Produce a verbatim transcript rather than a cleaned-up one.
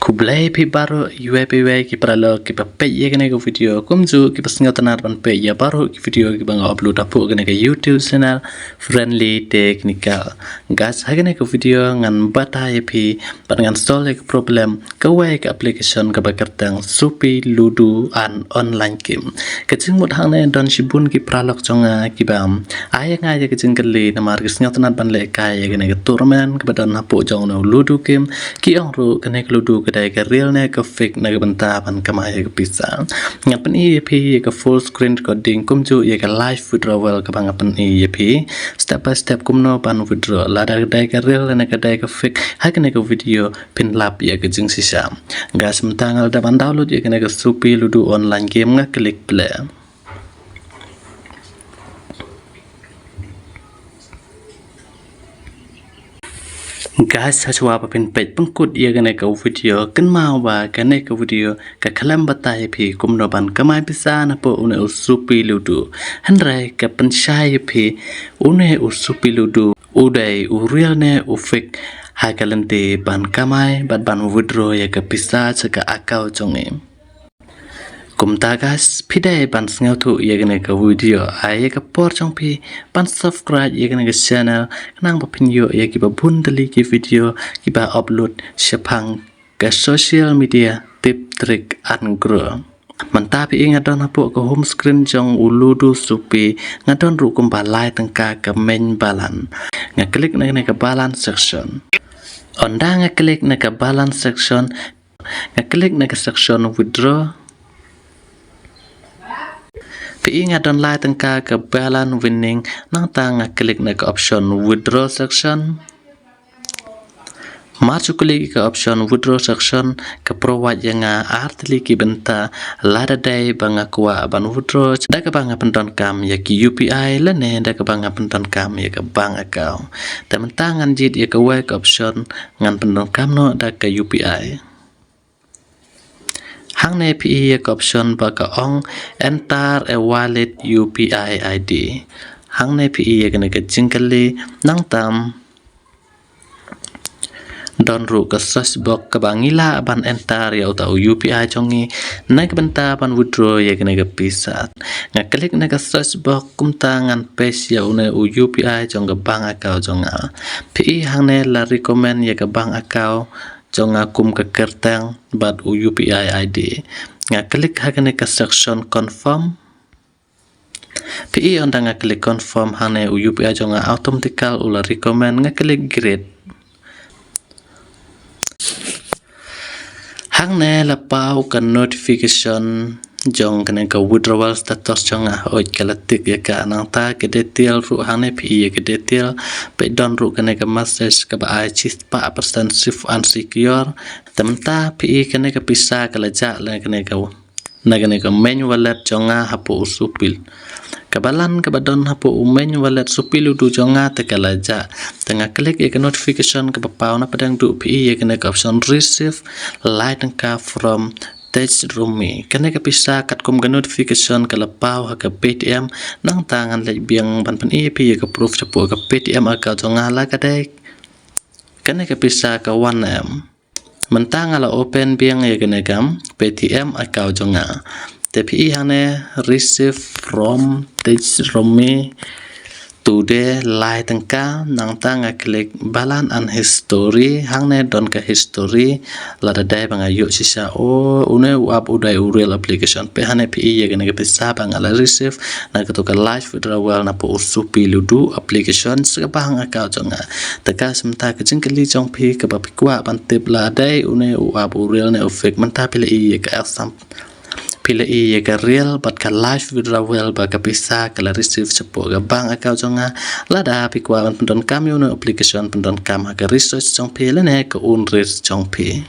Khublei phi baroh, iwei pa iwei ki paralok kiba peit ïa kane ka video, kumjuh kiba sngewtynnat ban peit ïa baroh ki video kiba nga upload hapoh kane ka YouTube channel Friendly Technical. Guys, ha kane ka video ngan batai ïa phi bad ngan solve ïa ka problem kawei ka application kaba kyrteng Supi Ludo, an online game. Ka jingmut hangne don shibun ki paralok jong nga kiba ai ïa nga ïa ka jingkylli namar ki sngewtynnat ban lehkai ïa kane ka tournament kaba don hapoh jong une u Ludo game. Ki ong ruh kane ka Ludo ka dei ka real ne ka fake na ka bynta ban kamai ïa ka pisa. Nga pyni ïa phi ïa ka full screen recording kumjuh ïa ka live withdrawal kaba nga pyni ïa phi step by step kumno ban withdraw, lada ka dei ka real ne ka dei ka fake. Ha kane ka video phin lap ïa ka jingshisha. Guys, mynta nga la dep ban download ïa kane ka Supi Ludo online game, nga click play. Guys, hashwa ba phin peit pynkut ïa kane ka video, kynmaw ba kane ka video ka khlem batai ïa phi kumno ban kamai pisa napoh une u Supi Ludo. Hynrei ka pynshai ïa phi une u Supi Ludo u dei u real ne u fake ha ka lynti ban kamai bad ban withdraw ïa ka pisa sha ka account jong ngi. Kumta guys, phi dei ban sngewthuh ïa kane ka video, ai ïa ka por jong phi ban subscribe ïa kane ka channel khnang ba phin ïoh ïa kiba bun tylli ki video kiba upload shaphang ka social media tip, trick and grow. Mynta phi i nga don hapoh ka home screen jong u Ludo Supi, nga don ruh kumba lai tyngka ka main balance. Nga click na kane ka balance section. Ynda nga click na ka balance section, nga click na ka section withdraw. Phi i nga don lai tyngka ka balance winning, nangta nga click na ka option withdraw section. Mar shu click ka option withdraw section, ka provide ïa nga ar tylli ki bynta, lada dei ba nga kwah ban withdraw da kaba nga pyndonkam ïa ki U P I lane da kaba nga pyndonkam ïa ka bank account. Te mynta ngan jied ïa kawei ka option, ngan pyndonkam noh da ka U P I. Hangne phi i ïa ka option ba ka ong enter a valid U P I I D. Hangne phi i ïa kane ka jingkylli, nangta don ruh ka search box kaba ngi lah ban enter ïa uta u U P I jong ngi na ka bynta ban withdraw ïa kane ka pisa. Nga click na ka search box, kumta ngan paste ïa une u U P I jong ka bank account jong nga. Phi i hangne la recommend ïa ka bank account jong nga kum ka kyrteng bad u U P I I D. Nga click ha kane ka section confirm. Phi i ynda nga click confirm hangne u U P I jong nga automatical u la recommend, nga click create. Hangne la paw ka notification jong kane ka withdrawal status jong nga, hooid ka la tick ïa ka, nangta ka detail ruh hangne phi i ïa ka detail, phi don ruh kane ka message kaba ai shispah percent safe and secure. Te mynta phi i kane ka pisa ka la jah na kane ka, na kane ka main wallet jong nga hapoh u Supi. Ka balance kaba don hapoh u main wallet Supi Ludo jong nga te ka la jah. Te nga click ïa ka notification kaba paw na pdeng duh, phi i ïa kane ka option receive lai tyngka from Tej Rumi. Kane ka pisa katkum ka notification ka la paw ha ka Paytm, nangta ngan leit biang ban pyni ïa phi ïa ka proof shapoh ka Paytm account jong nga, la ka dei kane ka pisa ka one M. Mynta nga la open biang ïa kane ka Paytm account jong nga. Te phi i hangne receive from Tej Rumi today lai tyngka, nangta nga click balance and history, hangne don ka history, lada dei ba nga ïoh shisha, o, une u app u dei u real application. Phi hangne phi i ïa kane ka pisa ba nga la receive na kato ka live withdrawal napoh u Supi Ludo application sha ka bank account jong nga. Te ka mynta ka jingkylli jong phi kaba phi kwah ban tip la dei une u app u real ne u fake, mynta phi la i ïa ka exam, phi la i ïa ka real bad ka live withdrawal ba ka pisa ka la receive shapoh ka bank account jong nga. Lada phi kwah ban pyndonkam ïa une u application, pyndonkam ha ka resource jong phi lane ka own risk jong phi.